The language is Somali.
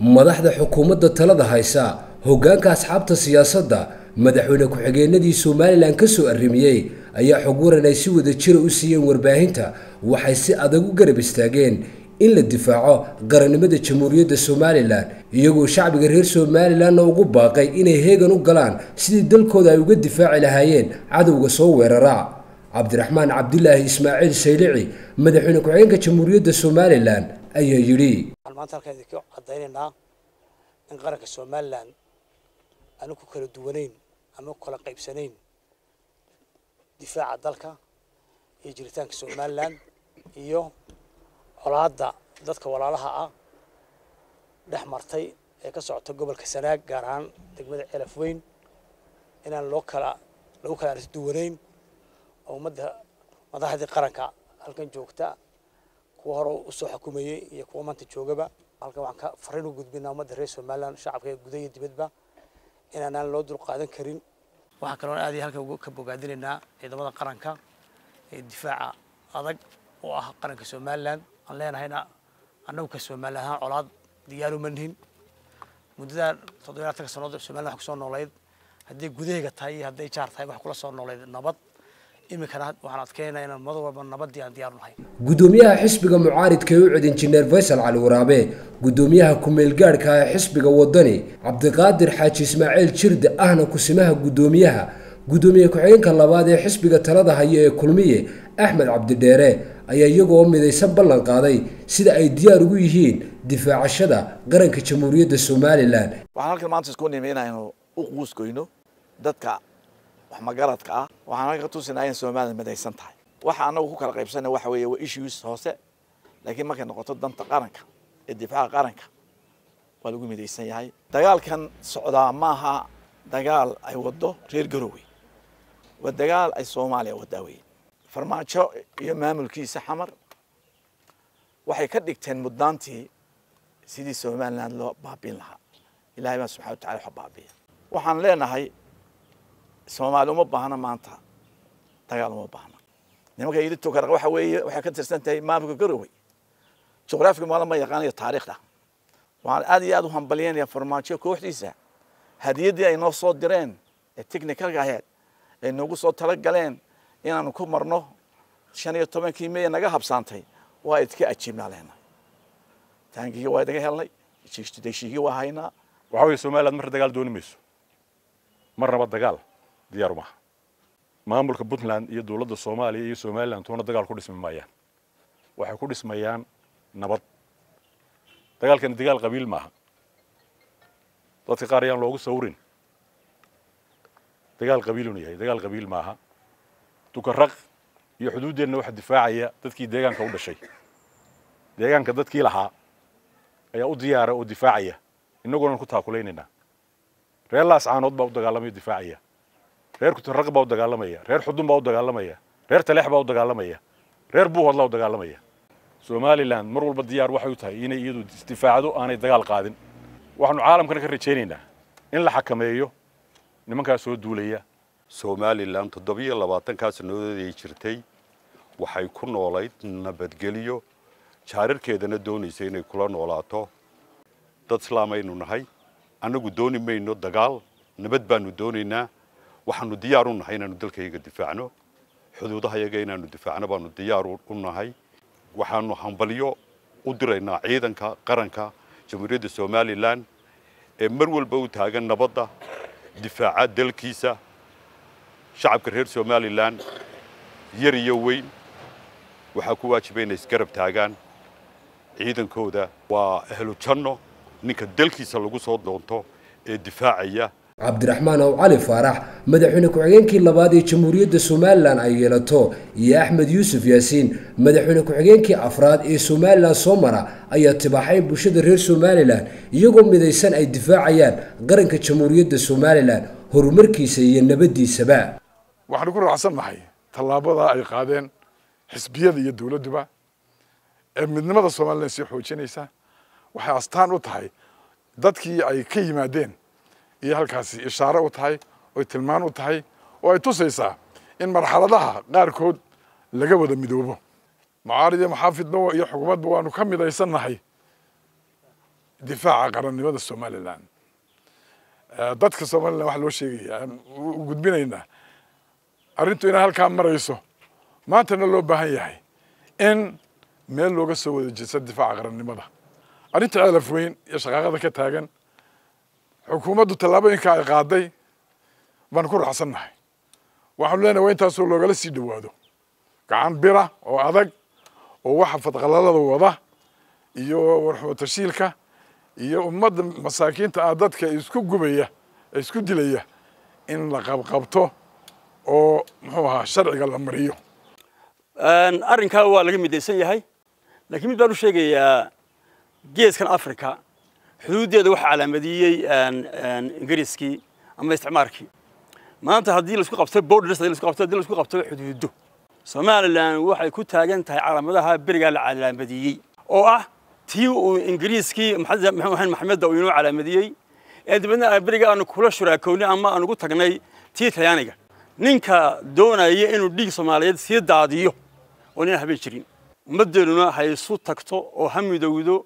Madaxda xukuumadda talada haysa, hoggaanka asxaabta siyaasadda, madaxweyne ku-xigeenadii Somalilan ka soo arrimiyey ayaa xog waran ay si wada jira u siiyeen warbaahinta waxay si adag u garab istaageen in la difaaco qarannimada Jamhuuriyadda Somalilan, iyagoo shacbiga reer Somalilanna ugu baaqay inay heegan u galaan sidii dalkooda ay uga difaaci lahaayeen cadowga soo weerara. Cabdiraxmaan Cabdilaahi Ismaaciil Saylici, madaxweyne ku-xigeenka Jamhuuriyadda Somalilan, ayaa yidhi: Waxaan maanta halkaan idinka caddaynaynaa in qaranka Somalilan aanu ku kala duwanayn ama ku kala qaybsanayn difaaca dalka iyo jiritaanka Somalilan iyo colaadda dadka walaalaha ah dhex martay ee ka socota gobolka Sanaag, gaar ahaan degmada Ceelaf Weyn, inaan loo kala lagu kala aragti duwanayn oo ummadda madaxdii qaranka halkan joogta, kuwa hore usoo xukumayey iyo kuwa maanta joogaba. Halkan waxaan ka fariin u gudbinaa ummadda reer Somaliland, shacabka ee gudaha iyo dibadba, inaanaan loo dulqaadan karin. Waxaan kaloon aad iyo halkan ka bogaadinaynaa ciidamada qaranka ee difaaca adag oo ah qaranka Somaliland. Aan leenahayna annagu ka Somaliland ahaan colaad diyaar uma nihin. Muddadan 77 sannadood Somaliland wax kusoo noolayd, haddii gudahayga tahay iyo hadday jaar tahay, wax kula soo noolayd nabad. Iminkana waxaan adkeynaya inaan mar walba nabadii aan diyaar u nahay. Gudoomiyaha xisbiga mucaaridka ee UCID, Injineer Faysal Cali Waraabe, gudoomiyaha ku-meelgaadhka ee xisbiga Wadani, Cabdiqaadir Xaaji Ismaaciil Jirde, ahna kusimaha gudoomiyaha, gudoomiye ku-xigeenka labaad ee xisbiga talada haya ee Kulmiye, Axmed Cabdidheere, ayaa iyagoo midaysan ballan qaaday sida ay diyaar ugu yihiin difaacashada qaranka Jamhuuriyadda Somalilan. Waxaan halkan maanta isku nimi inaynu u quusgoyno dadka wax magaradka ah. Waxaan halkan ka tusinaa in Somaliland midaysan tahay. Waxa anagu ku kala qaybsanay waxa weeye waa issues hoose, laakiin markay noqoto danta qaranka ee difaaca qaranka waa lagu midaysan yahay. Dagaalkan socdaa maaha dagaal ay wado reer Garowe, waa dagaal ay Soomaaliya wadaa weye. Farmaajo iyo maamulkiisa Xamar waxay ka dhigteen mudnaantii sidii Somaliland loo baabiin lahaa. Ilahay baa subxana watacala wax baabiya. Waxaan leenahay Soomaali uma baahna maanta dagaal, uma baahna. Nimanka yidhi Tukaraq waxa weeye waxay ka tirsan tahay maamulka Garowe, juqraafiga maala ma yaqaanayo taariikhda. Waxaan aad iyo aad u hambalyeynaya Farmaajo kooxdiisa hadiyaddii ay noo soo direen ee technicalka ahayd ay noogu soo talagaleen inaanu ku marno 15-kii May naga habsaantay. Waa idka ajiibnaa leenahay, taangigii waa idaga helnay, deshiigii waa haynaa. Waxaa weeye Somaliland marna dagaal dooni mayso, marnaba dagaal diyaar maaha. Maamulka Puntland iyo dowladda Soomaaliya iyo Somaliland toona dagaal ku dhismi maayaan, waxay ku dhismayaan nabad. Dagaalkani dagaal qabiil maaha, dadka qaar ayaan loogu sawirin dagaal qabiilunu yahay. Dagaal qabiil maaha. Tukaraq iyo xuduuddeenna waxa difaacaya dadkii deegaanka u dhashay, deegaanka dadkii lahaa ayaa u diyaara oo difaacaya, innagunan ku taakulaynaynaa. Reer Laascaanood baa u dagaalamaya, difaacaya. Reer Kutaraq baa u dagaalamaya, reer Xudun baa u dagaalamaya, reer Taleex baa u dagaalamaya, reer Buuhoodlaa u dagaalamaya. Somaliland mar walba diyaar waxay u tahay inay iyadu isdifaacdo, aanay dagaal qaadin. Waxaanu caalamkana ka rajaynaynaa in la xakameeyo nimankaa soo duulaya. Somalilan 27-kaa sannadood ay jirtay waxay ku noolayd nabadgelyo, jaararkeedana doonaysa inay kula noolaato. Dad islaamaynu nahay, annagu dooni mayno dagaal, nabad baanu doonaynaa. Waxaanu diyaar u nahay inaanu dalkayaga difaacno, xuduudahayaga inaanu difaacno baanu diyaar u nahay. Waxaanu hambalyo u diraynaa ciidanka qaranka Jamhuuriyadda Somalilan ee mar walba u taagan nabadda, difaaca dalkiisa. Shacabka reer Somalilan yar iyo weyn waxaa ku waajiba inay isgarab taagaan ciidankooda. Waa ahlu janno ninka dalkiisa lagu soo doonto ee difaacaya. Cabdiraxmaan Ow Cali Faarax, madaxweyne ku-xigeenkii labaad ee Jamhuuriyadda Somalilan ay yeelato, iyo Axmed Yuusuf Yaasiin, madaxweyne ku-xigeenkii afraad ee Somalilan soo mara, ayaa tibaaxay bulshada reer Somalilan iyagoo midaysan ay difaacayaan qaranka Jamhuuriyadda Somalilan, horumarkiisa iyo nabaddiisaba. Waxaanu ku raacsan nahay tallaabada ay qaadeen xisbiyada iyo dowladduba ee midnimada Somalilan sii xoojinaysa. Waxay astaan u tahay dadkii ay ka yimaadeen iyo halkaasi ishaare u tahay oy tilmaan u tahay oo ay tusaysaa in marxaladaha qaarkood laga wada midoobo. Mucaarid iyo muxaafidna iyo xukuumadba waanu ka midaysannahay. Difaaca qarannimada Somaliland, dadka Somaliland waxaa loo sheegaya, aan u gudbinaynaa arrintu inay halkaa marayso, maantana loo baahan yahay in meel looga soo wada jeesta difaaca qarannimada. Arrinta Ceelaf Weyn iyo shaqaaqada ka taagan, xukuumaddu tallaabooyinka ay qaaday baan ku raacsannahay. Waxaanu leenahay waa intaasoo loogala sii dhowaado gacan bira oo adag oo waxa fadqalalada wada iyo warxumo tashiilka iyo ummadda masaakiinta ah, dadka isku gubaya, isku dilaya, in la qabqabto oo muxuu ahaa sharciga la mariyo. Arrinkaa waa laga midaysan yahay, laakiin mid baan u sheegayaa: geeskan Africa xuduuddeeda waxaa calaamadiyey Ingiriiskii ama isticmaarkii. Maanta haddii laisku qabto borders, haddii laisku qabto, haddii laisku qabto xuduudo, Somaliland waxay ku taagan tahay calaamadaha berigaa la calaamadiyey, oo ah tii uu Ingiriiskii Maxamedda uu inoo calaamadiyey, ee dabeedna beriga aanu kula shuraakownay ama aan ugu tagnay tii Talyaaniga. Ninka doonaya inuu dhiig Soomaaliyeed sii daadiyo oo nin habeen jirin, ummaddeennuna ha isu tagto oo ha midowdo.